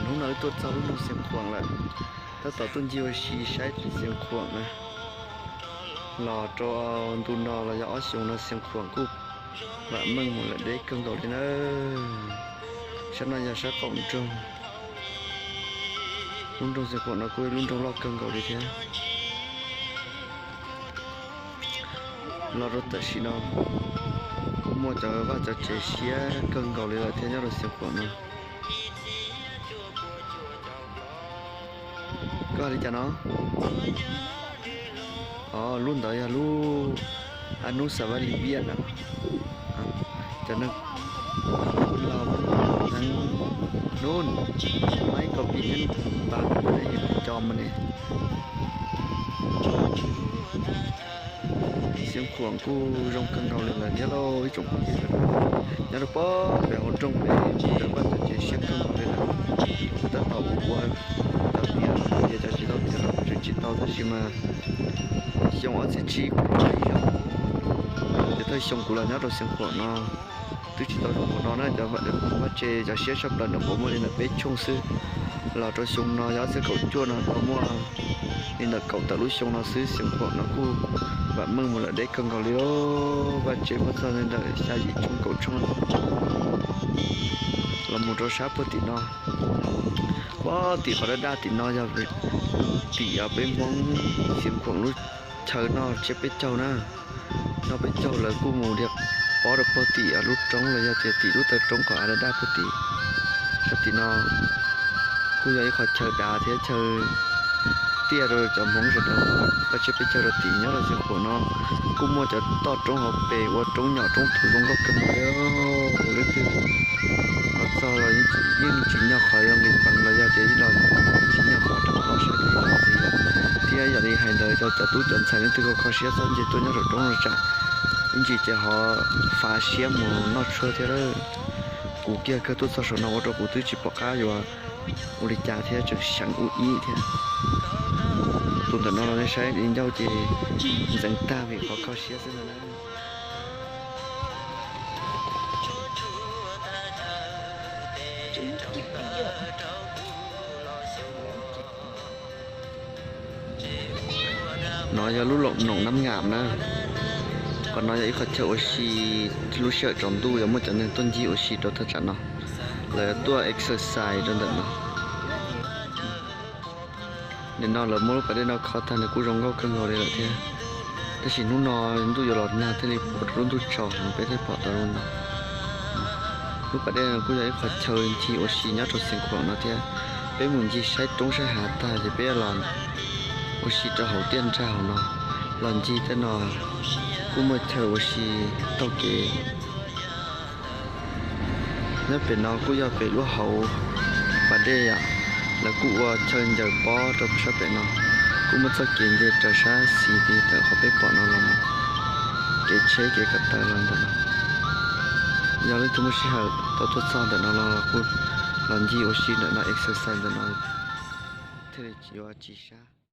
Hnub no wb tuaj txog lub nroog Xeev Khuam lawm, tab tom tuaj ncig ua si saib Xeev Khuam na. Los rau ntu no los yog ob xyoos no Xeev Khuam kuj vam meej mus lawm deb kawg nkaus li na. Sab no yog sab qaum nroog. Lub nroog Xeev Khuam no kuj lub nroog loj kawg nkaus li thiab. Los rau tam sim no kuj muaj cov vaj cov tsev siab kawg nkaus li lawm thiab nyob rau Xeev Khuam no. Koj hais li cas no? Lub ntawd yog lub a nub xas vaj li viaj na. Cov neeg laug hnub maib kau pij neeb npam co mas ne. Xeev Khuam kuj zoo kawg nkaus li lawm thiab lauj ib tsoom phooj ywg sawv daws. Nyob rau pem hauv nroog pem ntawm vaj tsev siab kawg nkaus li lawm. Kuv tab tom ua ua cov tiav los tiav cov tsis tau tiav los kuv tseem tsis tau tab sis mas xyoo ob txhiab tsib kuv tseem yog tias thawj xyoo kuv los nyob rau Xeev Khuam no twb tsis tau zoo npaum no na. Cov vaj tse cov siab tshaj plaws ntawm kuv muaj li ntawm peb tshooj xwb. Los rau xyoo no yog ob txhiab kaum cuaj no tau muaj li ntawm kaum tawm lub xyoo no xwb. Xeev Khuam no kuj vam meej mus lawm deb kawg nkaus li. Vaj tse muaj txog li ntawm xya yim tshooj kaum tshooj los mus rau sab puag tim no. Puag tim qhov daj daj tim no yog tim peb Hmoob Xeev Khuam lub chaw noj tsiab peb caug na. Noj peb caug lawv kuj mus dhia pob rau puag tim lub roob los yog tias tim lub taw roob qhov av daj daj puag tim. Sab tim no kuj yog ib qhov chaw dav thiab chaw tiaj rau cov Hmoob sawv daws ua tsiab peb caug rau tim. Nyob rau Xeev Khuam no kuj muaj cov toj roob hauv pes ua roob nyom roob thuv zoo nkauj kawg nkaus li. Leej twg los txog los yeej tsim nyog qhov yuav nqis peev los yog tias los tsim nyog qhov rov qab los saib tus ntxiv. Thiab yam li hais ntawd cov tub cov ntxhais leej twg kho kho siab txhob nce tuaj nyob saum roob no tsam ib ntsis ces ho fav siab mus noj tshuaj thiab lawm. Kuv kiag kawg tuaj txog saum no ua rau kuv twb tsis pom qab yuav ua li cas thiab tseem xyeem ub ib thiab. Tus ntawm no los nej saib li ncauj ces ntxeev tag vim qhov kho siab xwb ntag na. No yog lub loos Noom Nab Ngam na. Qhov no yog ib qhov chaw ua si lub sij hawm tsaus ntuj yog muaj cov neeg tuaj ncig ua si rau thaj tsam no, lawv tuaj exercise rau ntawm no. Nim no lawv muab lub pas dej no kho tag nws kuj zoo nkauj kawg nkaus li lawm thiab. Tab sis hnub no ntuj yuav los nag thiaj li pub rau lub ntuj tsaus heev peb thiaj pom tau lub no. Lub pas dej no kuj yog ib qhov chaw ncig ua si nyob rau Xeev Khuam no thiab. Peb mus ncig saib roob saib hav tag ces peb los ua si rau hauv tiaj nrag hauv no. Los ncig tej no kuj muaj chaw ua si taug kev. Nyob pem no kuj yog pem lub hauv pas dej yom, lawv kuj ua chaw ncaws pob rau sab pem no. Kuj muaj txoj kev nce raws sab xis li ntawm qhov peb pom no los mus, kev tsheb kev ko taw los ntawm no. Yog leej twg muaj sij hawm tau tuaj txog ntawm no los kuj los ncig ua si ntawm no, exercise ntawm no thiaj li yuav tsis sab.